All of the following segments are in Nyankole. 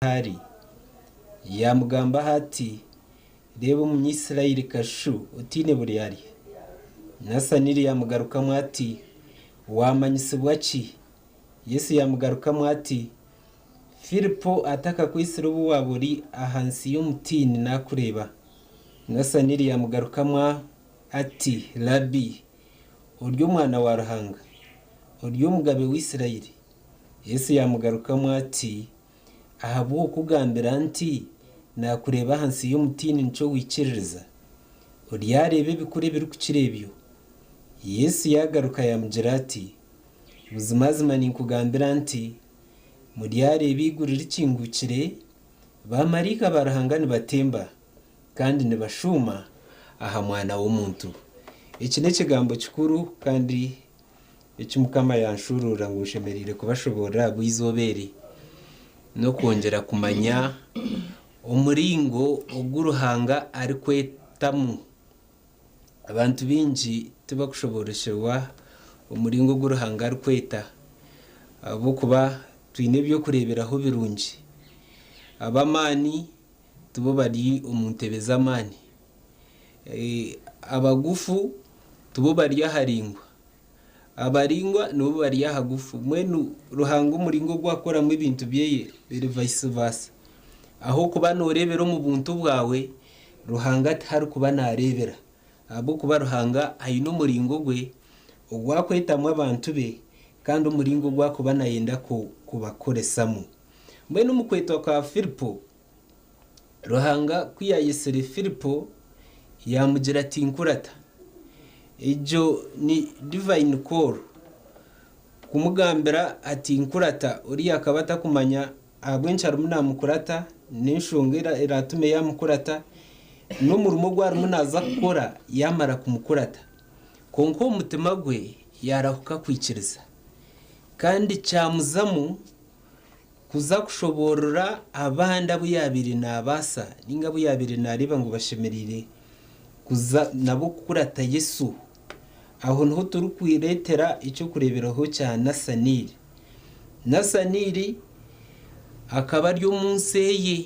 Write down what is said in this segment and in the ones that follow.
Ari. Yaamugambaho ati, Reeba Omunyaisraeli kashushu otaine buryarya. Nasanieli yaamugarukamu ati, Waamanyisibwa ki? Yesu yaamugarukamu ati, Filipo atakakwitsire obu waaba ori ahansi y'omutiini naakureeba. Nasanieli yaamugarukamu ati, Rabi, ori Omwana wa Ruhanga, ori Omugabe w'Israeli. Yesu yaamugarukamu ati, Ahabw'okukugambira nti, Naakureeba ahansi y'omutiini nikyo waikiririza? Oryareeba ebikuru ebirikukira ebyo. Yesu yaagaruka yaamugira ati, Buzimazima ninkugambira nti, Muryareeba eiguru rikinguukire, baamaraika ba Ruhanga nibatemba kandi nibashuuma aha Mwana w'omuntu. Eki n'ekigambo kikuru kandi Eki Mukama yanshuuruurira ngu nshemereire kubashoboorora ahabw'eizooba eri, n'okwongyera kumanya omuringo ogu Ruhanga arikwetamu. Abantu baingi tibakushoboorokyerwa omuringo ogu Ruhanga arikweta ahabw'okuba twine eby'okureeberaho birungi. Ab'amaani tibo bari omu ntebe z'amaani. Abagufu tibo bari aharaingwa, abaraingwa nibo bari ahagufu. Mbwenu Ruhanga omuringo ogu arikukoramu ebintu bye biri vice versa. Ahabw'okuba nooreebera omu buntu bwawe, Ruhanga tiharikuba naareebera ahabw'okuba Ruhanga aine omuringo gwe ogu arikwetamu abantu be kandi omuringo ogu arikuba naayenda kubakoresamu. Mbwenu omu kwetwa kwa Filipo, Ruhanga ku yaayetsire Filipo, yaamugira ati, Nkurata. Egyo ni divine call. Kumugambira ati, Nkurata, oriya akaba atakumanya ahabw'enki arimu naamukurata, n'enshonga eraatume yaamukurata, n'omurimo ogu arimu naaza kukora yaamara kumukurata. Kwonka omu mutima gwe yaarahuka kwikiriza. Kandi kyamuzamu Kuza kushoboorora abandi abu yaabaire naabaasa nainga abu yaabaire naareeba ngu bashemereire kuza nabo kukurata Yesu. Aho niho turikureetera eky'okureeberaho kya Nasanieli. Nasanieli akaba ari omu nsi eye,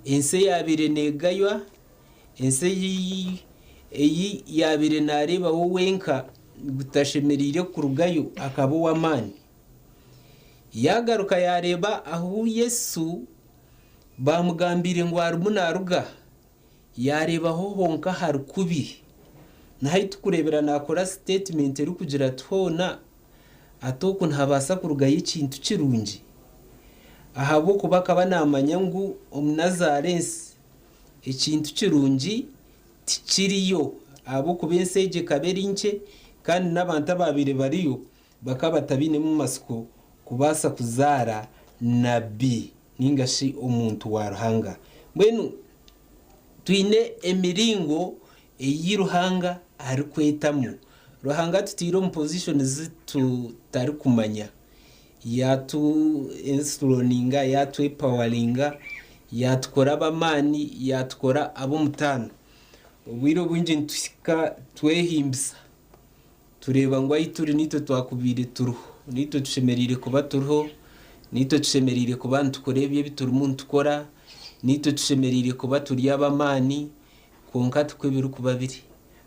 ensi eyaabaire neegaywa, ensi ei yaabaire naareeba we wenka ngu tashemereire kurugayo akaba ow'amaani. Yaagaruka yaareeba ahu Yesu baamugambiire ngu arimu naaruga, yaareebaho honka hari kubi. Niho ahu turikureebera naakora siteetimenti erikugira ati, Hoona ati oku nihabaasa kurugayo ekintu kirungi? Ahabw'okuba akaba naamanya ngu omu Nazareesi ekintu kirungi tikiriyo, ahabw'okuba ensi egyo ekaba eri nkye kandi n'abantu abaabaire bariyo Bakaba batabainemu matsiko kubaasa kuzaara nabi nainga shi omuntu wa Ruhanga. Mbwenu twine emiringo ei Ruhanga arikwetamu. Ruhanga atutaire omu position zi tutarikumanya. Yatu enthroninga, yatu epawaringa, yatukora ab'amaani, yatukora ab'omutaano. Obwire obwingi nituhika twehimbisa. Tureeba ngu ahu turi naitwe twakubaire turiho, naitwe tushemereire kuba turiho, naitwe tushemereire kuba nitukora ebi ebi turimu nitukora, naitwe tushemereire kuba turi ab'amaani, kwonka tikwo ebirikuba biri.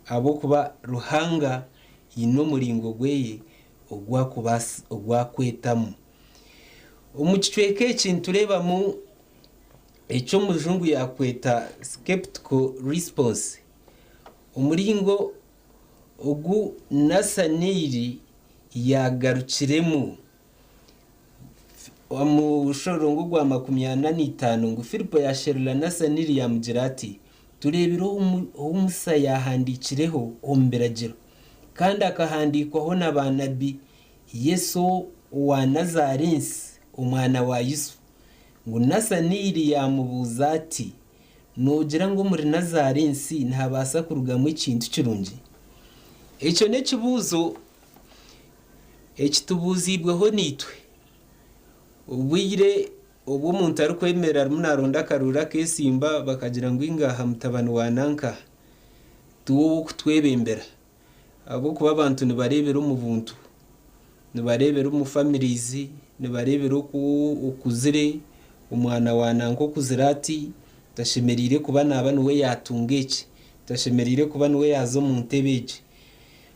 Ahabw'okuba Ruhanga haine omuringo gwe ogu akwetamu. Omu kicweka eki nitureebamu eki omujungu yaakweta sceptical response, omuringo ogu Nasanieli yaagarukiremu omu mushororongo gwa 45 ngu Filipo yaasherura Nasanieli yaamugira ati, Tureebire ou Musa yaahandiikireho omu Biragiro, kandi akahandiikwaho na baanabi, Yesu owa Nazareesi, omwana wa Yusufu. Ngu Nasanieli yaamubuuza ati, Noogira ngu omuri Nazareesi nihabaasa kurugamu ekintu kirungi? Ekyo n'ekibuuzo eki tubuuziibweho naitwe. Obwire obu omuntu arikwemerera arimu naaronda akaruuru akeesimba bakagira ngu ingaha mutabani wa nanka tiwe ow'okutwebembera ahabw'okuba abantu nibareebera omu buntu, nibareebera omu families, nibareebera oku okuzire. Omwana wa nanka okuzire ati, tashemereire kuba naaba niwe yaatunga eki, tashemereire kuba niwe yaaza omu ntebe egi.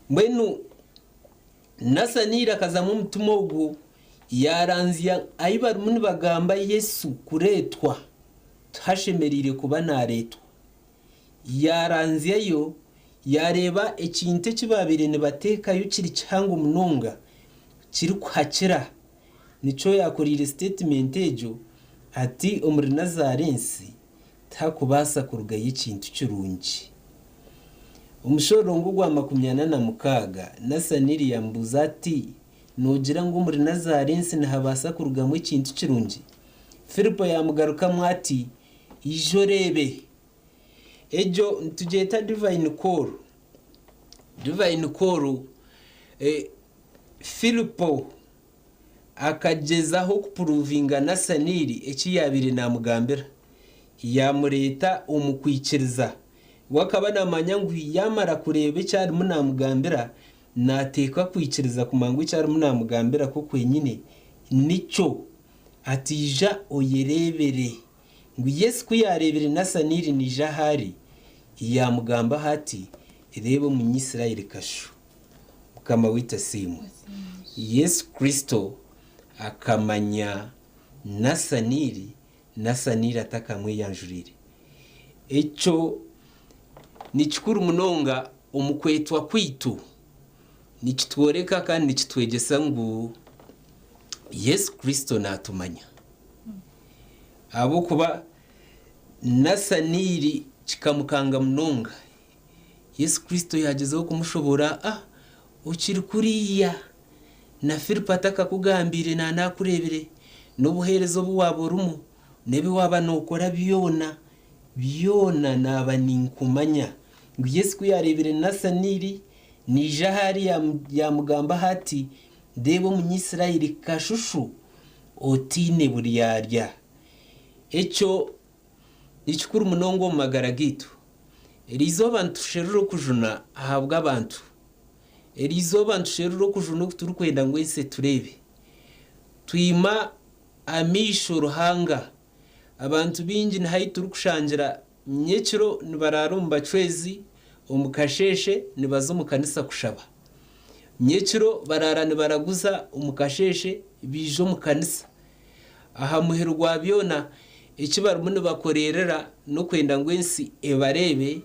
Mbwenu Nasanieli akazamu omutima ogwo, yaaranzya ahu barimu nibagamba Yesu kureetwa, tihashemereire kuba naareetwa. Yaaranzyayo, yaareeba ekintu eki baabaire nibateekayo kiri kihango munonga, kirikuhakira. Nikyo yaakoreire sitetimenti egyo ati, Omuri Nazarensi tihakubaasa kurugayo ekintu kirungi. Omushororongo ogwa makumyana na mukaaga, Nasanieli yaamubuuza ati, Noogira ngu omuri Nazarensi nihabaasa kurugamu ekintu kirungi? Filipo yaamugarukamu ati, Ija oreebe. Egyo nitugyeta divine call. Divine call, Filipo akagyezaho kupuruvinga Nasanieli eki yaabaire naamugambira, yaamureeta omu kwikiriza. We akaba naamanya ngu yaamara kureeba eki arimu naamugambira, naateekwa kwikiriza kumanya ngu eki arimu naamugambira kwo kwenyine nikyo. Ati, Ija oyereebere. Ngu Yesu ku yaareebire Nasanieli naija ahu ari, yaamugambaho ati, Reeba Omunyaisraeli kasho! Mukama waitu asiimwe. Yesu Kristo akamanya Nasanieli, Nasanieli atakamweyanjuriire. Ekyo ni kikuru munonga omu kwetwa kwaitu. Nikitworeka kandi nikitwegyesa ngu Yesu Kristo naatumanya. Ahabw'okuba Nasanieli kikamukanga munonga. Yesu Kristo yaagyezaho kumushoboora, Ah, okiri kuriya! Na Filipo atakakugambiire naanaakureebire, n'obuheereza obu waaba orimu, n'ebi waaba nookora byona, byona naaba ninkumanya. Ngu Yesu ku yaareebire Nasanieli naija ahu ari, yaamugambaho ati, Reeba Omunyaisraeli kashushu otaine buryarya. Ekyo Ni kikuru munonga omu magara gaitu. Eri izooba nitusherura okujuna ahabw'abantu. Eri izooba nitusherura okujuna oku turikwenda ngu ensi etureebe. Twima amaisho Ruhanga. Abantu baingi niho ahu turikushangira nyekiro nibaraara omu bacwezi, omu kasheeshe nibaza omu kanisa kushaba. Nyekiro baraara nibaraguza, omu kasheeshe baija omu kanisa. Aha muheru gwa byona, eki barimu nibakoreerera n'okwenda ngu ensi ebareebe,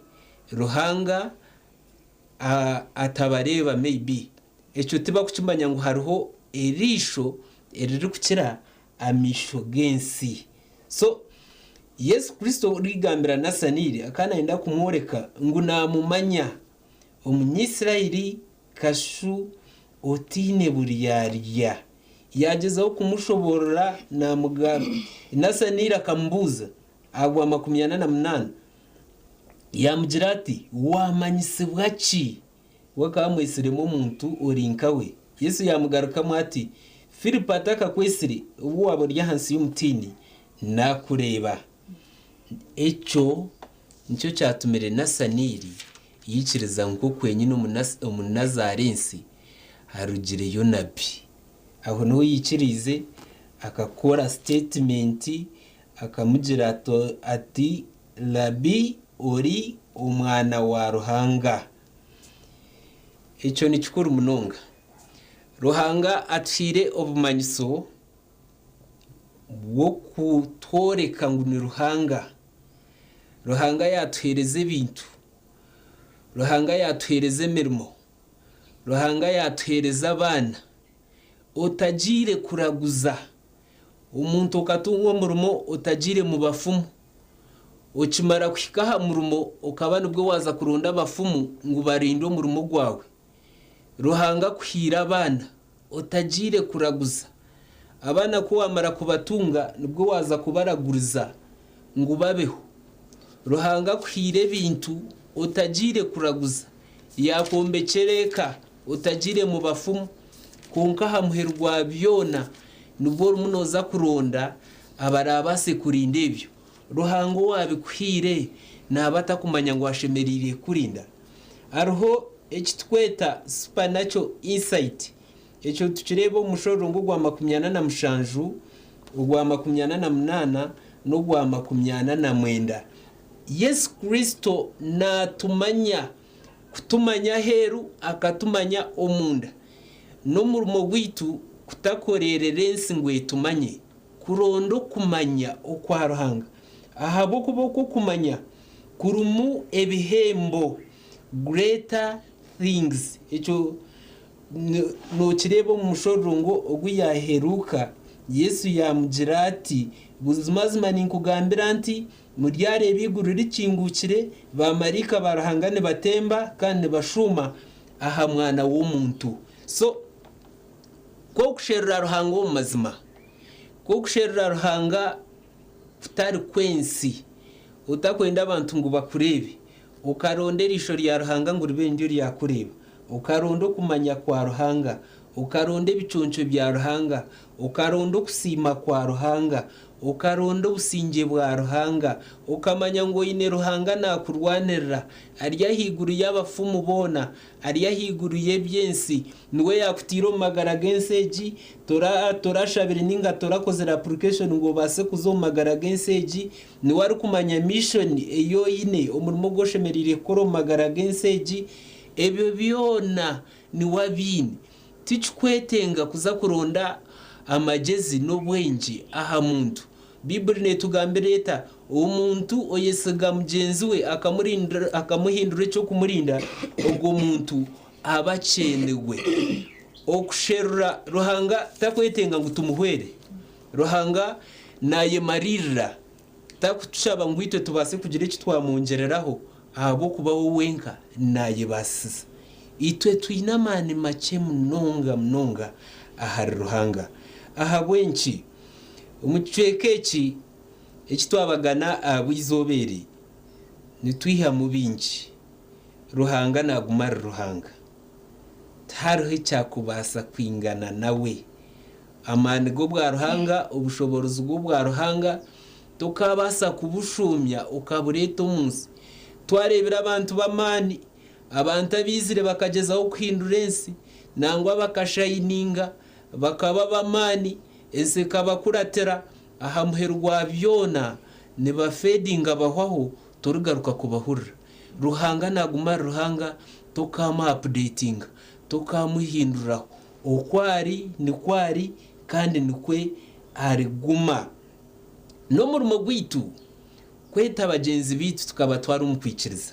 Ruhanga atabareeba maybe. Ekyo tibakukimanya ngu hariho eriisho eririkukira amaisho g'ensi. So, Yesu Kristo origambira Nasanieli akaba nayenda kumworeka ngu naamumanya. Omunyaisraeli kashu otaine buryarya. Yaagyezaho kumushoboorora naamugamba. Nasanieli akamubuuza ahabwa makumyana na munaana, yaamugira ati, Waamanyisibwa ki? We akaba amwetsiremu omuntu ori nkawe. Yesu yaamugarukamu ati, Filipo atakakwetsire, obu waaba ori ahansi y'omutiini, naakureeba. Ekyo nikyo kyatumire Nasanieli yaikiriza ngu nk'oku kwenyine Omunazarensi harugireyo nabi. Aho niho yaikiriize akakora sitetimenti akamugira ati, Rabi, ori Omwana wa Ruhanga. Ekyo ni kikuru munonga. Ruhanga atuhaire obumanyiso bw'okutworeka ngu ni Ruhanga. Ruhanga yaatuheereza ebintu. Ruhanga yaatuheereza emirimo. Ruhanga yaatuheereza abaana. Otagiire kuraguza. Omuntu okatunga omurimo otagiire mu bafumu. Okimara kuhika aha murimo okaba nibwo waaza kuronda abafumu ngu barinde omurimo gwawe. Ruhanga akuhaire abaana otagiire kuraguza. Abaana ku waamara kubatunga nibwo waaza kubaraguriza ngu babeho. Ruhanga akuhaire ebintu otagiire kuraguza. Yaakwombekyera eka otagiire mu bafumu. Kwonka aha muheru gwa byona nibwo orimu nooza kuronda abaraabaase kurinda ebyo. Ruhanga owaabikuhaire naaba atakumanya ngu ashemereire kukurinda. Hariho eki turikweta supernatural insight. Ekyo nitukireeba omu mushororongo gwa makumyana na mushanju. ogwa 48 n'ogwa 49. Yesu Kristo naatumanya, kutumanya aheeru akatumanya omunda. N'omurimo gwaitu kutakoreerera ensi ngu etumanye, kuronda okumanya okwa Ruhanga, ahabw'okuba okwo okumanya kurimu ebihembo, greater things. Ekyo Nookireeba omu mushororongo ogu yaaheruuka, Yesu yaamugira ati, Buzimazima ninkugambira nti, Muryareeba eiguru rikinguukire, baamaraika ba Ruhanga nibatemba kandi nibashuuma aha Mwana w'omuntu. So, ku okusherura Ruhanga omu mazima, ku okusherura Ruhanga kutari kw'ensi, otakwenda abantu ngu bakureebe, Okaronda eriisho rya Ruhanga ngu ribe niryo ryakureeba, okaronda okumanya kwa Ruhanga, okaronda ebiconco bya Ruhanga, okaronda okusiima kwa Ruhanga, okaronda obusingye bwa Ruhanga, okamanya ngu oine Ruhanga naakurwanirira, ari ahaiguru y'abafumu boona, ari ahaiguru y'eby'ensi, niwe yaakutaire omu magara g'ensi egi, tora torashabire nainga torakozire application ngu obaase kuza omu magara g'ensi egi, Niwe arikumanya mission ei oine, omurimo ogu oshemereire kukora omu magara g'ensi egi, ebyo byona niwe abiine. Tikikwetenga kuza kuronda amagyezi n'obwengye aha muntu. Baiburi netugambira eta? Omuntu oyesiga mugyenzi we akamuhindura eky'okumurinda, ogwo muntu aba akyenirwe. Okusherura Ruhanga takwetenga ngu tumuhwere. Ruhanga naayemariirira, tarikutushaba ngu itwe tubaase kugira eki twamwongyereraho ahabw'okuba we wenka naayebaasisiza. Itwe twine amaani makye munonga munonga ahari Ruhanga. Ahabw'enki? Omu kicweka eki eki twabagana aha bw'eizooba eri, nitwihamu bingi. Ruhanga naaguma ari Ruhanga. Tihariho ekyakubaasa kwingana nawe. Amaani g'obwaruhanga, obushoboorozi bw'obwaruhanga, tokaabaasa kubushuumya okabureeta omu nsi. Twareebire abantu b'amaani, abantu abaizire bakagyezaho kuhindura ensi, nangwa bakashayininga, bakaba ab'amaani, ensi ekabakuratira, aha muheru gwa byona nibafeedinga bahwaho, torigaruka kubahurira. Ruhanga naaguma ari Ruhanga, tokaamu apudeetinga, tokaamuhinduraho. Oku ari nikwo ari kandi nikwo ariguma. N'omurimo gwaitu kweta bagyenzi baitu tukabatwara omu kwikiriza.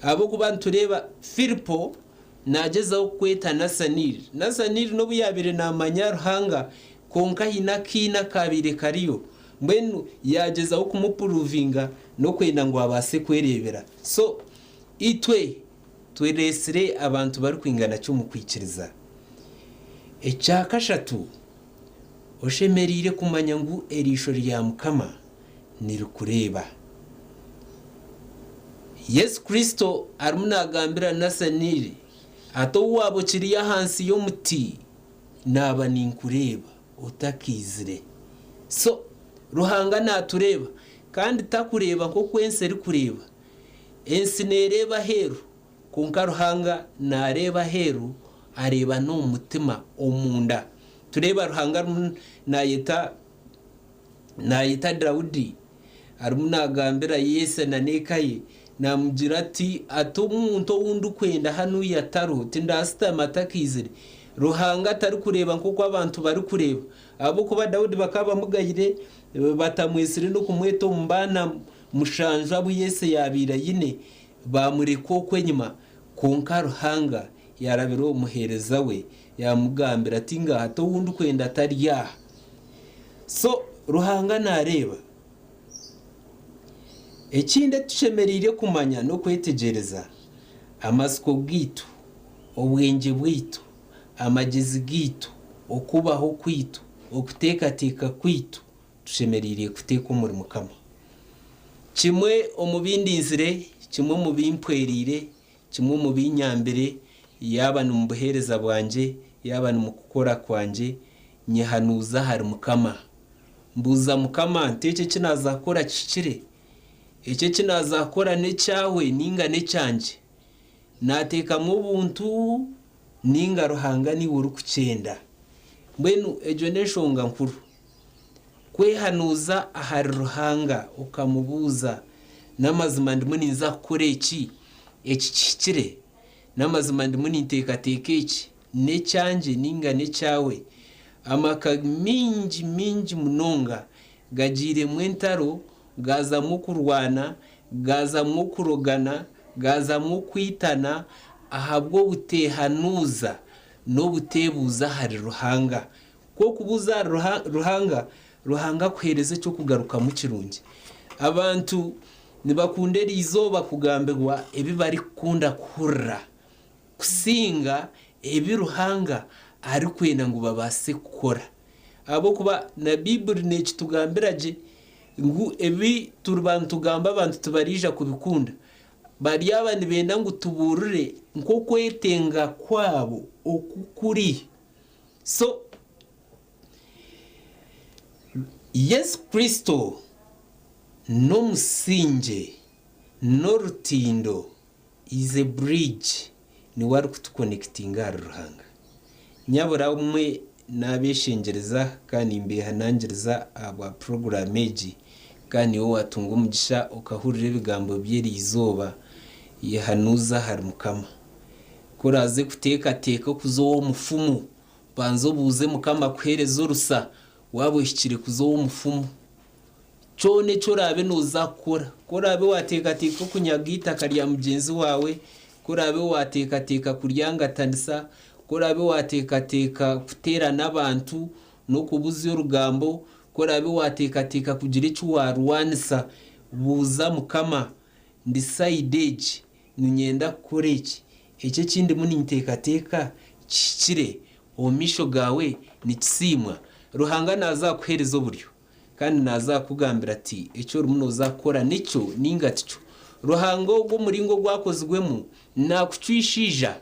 Ahabw'okuba nitureeba Filipo naagyezaho kweta Nasanieli. Nasanieli n'obu yaabaire naamanya Ruhanga, kwonka haine akaina akaabaire kariyo. Mbwenu yaagyezaho kumupuruvinga n'okwenda ngu abaase kwereebera. So, itwe Twereetsire abantu barikwingana ki omu kwikiriza? Ekya kashatu, oshemereire kumanya ngu eriisho rya Mukama nirikureeba. Yesu Kristo arimu naagambira Nasanieli ati, Ou waaba okiri ahansi y'omuti, naaba ninkureeba otakaizire. So, Ruhanga naatureeba, kandi takureeba nk'oku ensi erikureeba. Ensi neereeba aheeru, kwonka Ruhanga naareeba aheeru, areeba n'omu mutima omunda. Tureeba Ruhanga arimu naayeta naayeta Daudi, arimu naagambira Yese na n'eka ye, naamugira ati, Ati omuntu ou ndikwenda hanuya tariho, tindaasitama atakaizire. Ruhanga tarikureeba nk'oku abantu barikureeba, ahabw'okuba Daudi bakaba bamugayire, batamwetsire n'okumweta omu baana mushanju abu Yese yaabaire aine baamureka okwo enyima, kwonka Ruhanga yaarabira omu muheereza we yaamugambira ati, Ngaaha, t'ou ndikwenda tari aha. So, Ruhanga naareeba. Ekindi eki tushemereire kumanya n'okwetegyereza, amatsiko gaitu, obwengye bwaitu, amagyezi gaitu, okubaho kwaitu, okuteekateeka kwaitu, Tushemereire kuteeka omuri Mukama. Kimwe omu bi ndinzire, kimwe omu bi mpwereire, kimwe omu bi nyambire, yaaba ni mu buheereza bwangye, yaaba ni mu kukora kwangye, nyehanuuza ahari Mukama. Mbuuza Mukama nti, Eki eki naaza kukora kihikire? Eki eki naaza kukora n'ekyawe nainga n'ekyangye? Naateekamu obuntu nainga Ruhanga niiwe orikukyenda? Mbwenu egyo n'enshonga nkuru. Kwehanuuza ahari Ruhanga okamubuuza, N'amazima ndimu ninza kukora eki? Eki kihikire? N'amazima ndimu ninteekateeka eki? N'ekyangye nainga n'ekyawe? Amaka maingi maingi munonga gagiiremu entaro, gaazamu okurwana, gaazamu okurogana, gaazamu okwitana ahabw'obuteehanuuza n'obuteebuuza ahari Ruhanga. Ku orikubuuza ahari Ruhanga, Ruhanga akuheereza eky'okugarukamu kirungi. Abantu nibakunda eri izooba kugambirwa ebi barikukunda kuhurira kusinga ebi Ruhanga arikwenda ngu babaase kukora. Ahabw'okuba na Baiburi neekitugambira gye ngu ebi turiba nitugamba abantu tibariija kubikunda. Baryaba nibenda ngu tubuurire nk'okwetenga kwabo oku kuri. So, Yesu Kristo n'omusingye, n'orutindo, is a bridge, niwe arikutukonekitinga ahari Ruhanga. Nyabura obumwe nabeshengyereza kandi nimbehanangiriza ahabwa puroguraamu egi, kandi niiwe watunga omugisha okahurira ebigambo by'eri izooba, yehanuuze ahari Mukama. Ku oraaze kuteekateeka okuza ow'omufumu, banza obuuze Mukama akuheereze orusa waaba ohikire kuza ow'omufumu. Kyona eki oraabe nooza kukora, ku oraabe waateekateeka okunyaga eitaka rya mugyenzi waawe, ku oraabe waateekateeka kuryangatanisa, ku oraabe waateekateeka kuteerana abantu n'okubuzya orugambo, ku oraabe waateekateeka kugira eki waarwanisa, buuza Mukama, ndi sayidi egi, Niinyenda kukora eki. Eki eki ndimu ninteekateeka kihikire omu maisho gaawe? Nikisiimwa? Ruhanga naaza kukuheereza oburyo kandi naaza kukugambira ati eki orimu nooza kukora nikyo nainga tikyo. Ruhanga ogwo omuringo ogu akozirwemu naakucwa eishaija,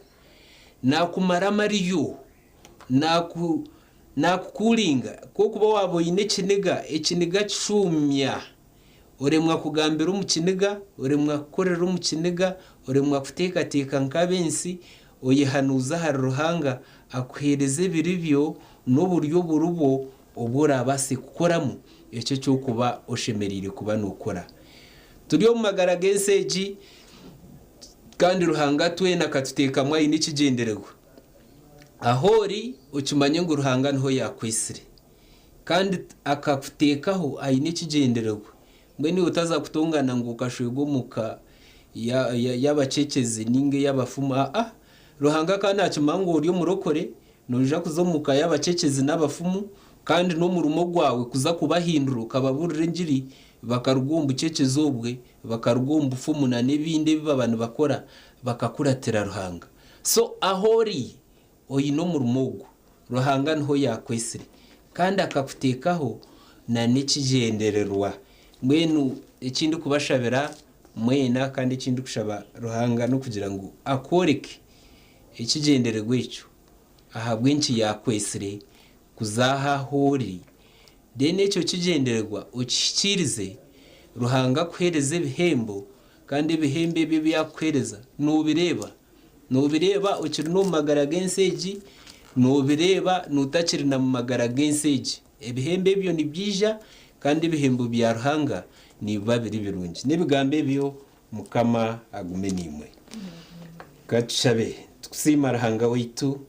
naakumara amaryo, naaku naakukuuringa. Ku orikuba waaba oine ekiniga, ekiniga kishuumya. Oremwa kugambira omu kiniga, oremwa kukorera omu kiniga, oremwa kuteekateeka nk'ab'ensi, oyehanuuza ahari Ruhanga akuheereza ebiri byo n'oburyo oburibwo obu oraabaase kukoramu ekyo eki orikuba oshemereire kuba nookora. Turi omu magara g'ensi egi kandi Ruhanga twena akatuteekamu aine ekigyendererwa. Ahu ori okimanye ngu Ruhanga niho yaakwetsire. Kandi akakuteekaho aine ekigyendererwa. Mbwenu iwe otaza kutongana ngu okashwerwa omu ka y'abakyekezi nainga ey'abafumu. Aa, Ruhanga akaba naakimanya ngu ori omurokore, noija kuza omu ka y'abakyekezi n'abafumu, kandi n'omurimo gwawe kuza kubahindura okababuurira engiri, bakaruga omu bukyekezi obwe, bakaruga omu bufumu n'ebindi ebi baba nibakora, bakakuratira Ruhanga. So ahu ori, Oine omurimo ogu. Ruhanga niho yaakwetsire kandi akakuteekaho na n'ekigyendererwa. Mbwenu eki ndikubashabira mwena kandi eki ndikushaba Ruhanga n'okugira ngu akworeke ekigyendererwa ekyo ahabw'enki yaakwetsire kuza aha ahu ori. Then ekyo kigyendererwa okihikiirize, Ruhanga akuheereze ebihembo kandi ebihembo ebyo ebi akuheereza noobireeba. Noobireeba okiri n'omu magara g'ensi egi, noobireeba n'otakiri na mu magara g'ensi egi. Ebihembo ebyo nibyija, kandi ebihembo bya Ruhanga nibiba biri birungi. N'ebigambo ebyo, Mukama agume naimwe. Ka tushabe. Tukusiima Ruhanga waitu,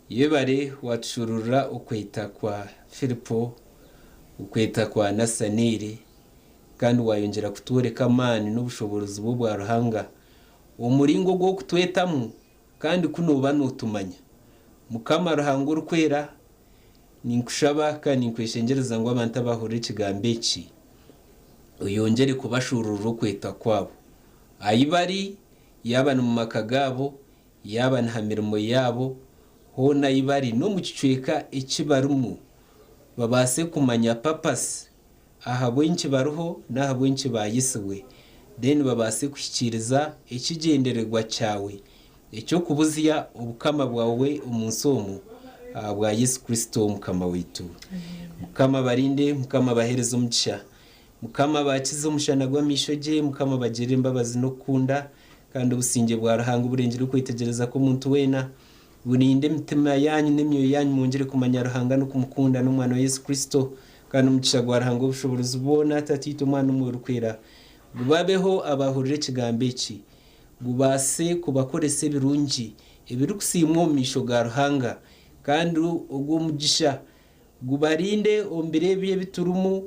yebare watushuuruurira okweta kwa Filipo, okweta kwa Nasanieli, kandi waayongyera kutworeka amaani n'obushoboorozi bw'obwa Ruhanga Omuringo ogw'okutwetamu kandi ku nooba nootumanya. Mukama Ruhanga Orikwera, ninkushaba kandi ninkweshengyereza ngu abantu abahurira ekigambo eki, oyongyere kubashuuruurira okwetwa kwabo. Ahi bari, yaaba ni mu maka gaabo, yaaba ni ha mirimo yaabo, hoona ahi bari n'omu kicweka eki barimu, babaase kumanya papasi ahabw'enki bariho n'ahabw'enki baayetsirwe, then babaase kuhikiiriza ekigyendererwa kyawe eky'okubuzya obukama bwawe omu nsi omu ahabwa Yesu Kristo Mukama waitu. Mukama abarinde, Mukama abaheereze omugisha, Mukama abakize omushana gw'amaisho gye, Mukama abagirire embabazi n'okukunda, kandi obusingye bwa Ruhanga oburengire okwetegyereza kw'omuntu weena, burinde emitima yaanyu n'emyoyo yaanyu mwongyere kumanya Ruhanga n'okumukunda n'Omwana we Yesu Kristo. Kandi omugisha gwa Ruhanga ow'obushoboorozi bwona, Tataitwe, Omwana, n'Omwoyo Orikwera, gubabeho abaahurira ekigambo eki, gubaase kubakoresa ebirungi ebirikusiimwa omu maisho ga Ruhanga. Kandi ogwo mugisha gubarinde omu biro ebi ebi turimu,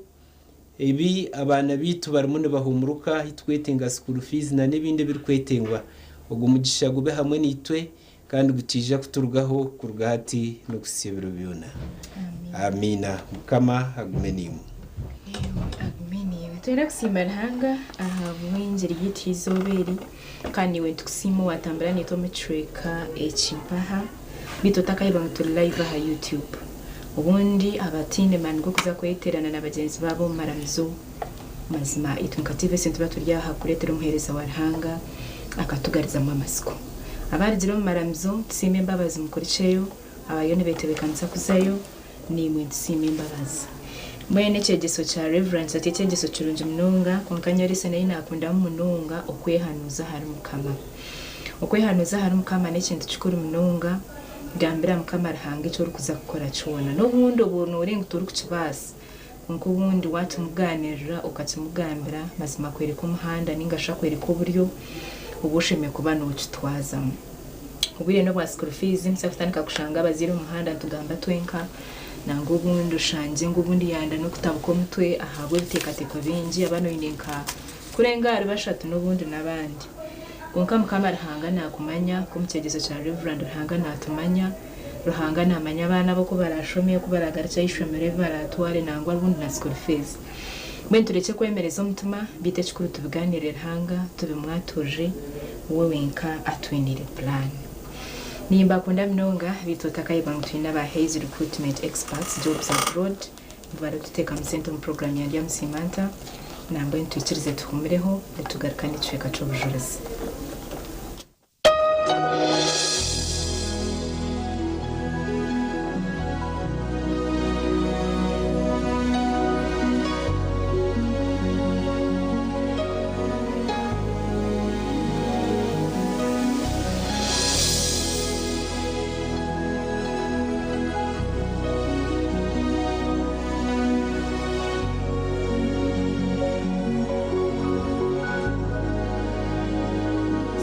ebi abaana baitu barimu nibahuumuruka ahu turikwetenga school fees n'ebindi ebirikwetengwa. Ogwo mugisha gube hamwe naitwe kandi gutaija kuturugaho kuruga hati n'okuhitsya ebiro byona. Amiina. Mukama agume naimwe. Agume naiwe. Twenda kusiima Ruhanga ahabw'engiri yaitu y'eizooba eri, kandi naiwe nitukusiima owatambura naitwe omu kicweka eki mpaha. Beitu otakayeba ngu turi live aha YouTube. Obundi abataine maani g'okuza kweteerana na bagyenzi baabo omu maramizo, mazima itwe nka TVC nituba turi aha kureetera omuheereza wa Ruhanga akatugarizamu amatsiko. Abaarugire omu maramizo, tusiime embabazi mukurikyeyo, abariyo nibeetebeekanisa kuzayo, naimwe nitusiima embabazi. Mbwenu ekyegyeso kya Rev. Ati ekyegyeso kirungi munonga, kwonka nyowe lesson ei naakundamu munonga okwehanuuza ahari Mukama. Okwehanuuza ahari Mukama n'ekintu kikuru munonga, gambira Mukama Ruhanga eki orikuza kukora kyona. N'obundi obu nooreeba ngu torikukibaasa, kwonka obundi waakimugaaniirira okakimugambira, mazima akworeka omuhanda nainga shi akworeka oburyo obu oshemereire kuba nookitwazamu. Obwire n'obwa school fees, nituza kutandika kushanga abazaire omu muhanda nitugamba twenka, nangwa obundi oshangye ngu obundi yayenda n'okutabuka omutwe ahabw'ebiteekateeko bingi, abaana oine nka kurenga ahari bashatu n'obundi n'abandi. Kwonka Mukama Ruhanga naakumanya, nk'omu kyegyeso kya Rev. Ruhanga naatumanya, Ruhanga naamanya abaana be oku baraashome, oku baraagarukye aha ishomero, ebi baraatware nangwa obundi na school fees. Mbwenu turekye kwemereza omutima, beitu ekikuru tubigaaniire Ruhanga, tubimwaturire, we wenka atwiniire pulaani. Nimbakunda munonga, beitu otakayebwa ngu twine aba Hays Recruitment Experts Jobs Abroad, nibo barikututeekamu sente omu puroguraamu ya Ndya Musiimanta. Nambwenu twikirize tuhuumureho, nitugaruka n'ekicweka ky'obujurizi.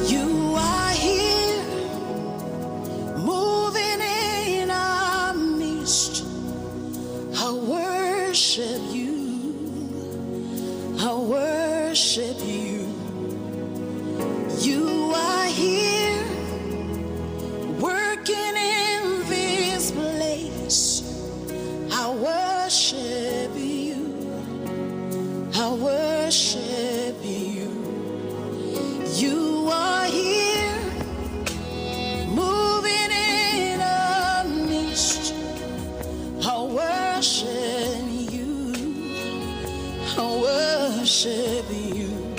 You are here, moving in our midst. I worship you. I worship you. You are here, working in this place. I worship you. I worship you. You are here, moving in our midst. I worship you. I worship you.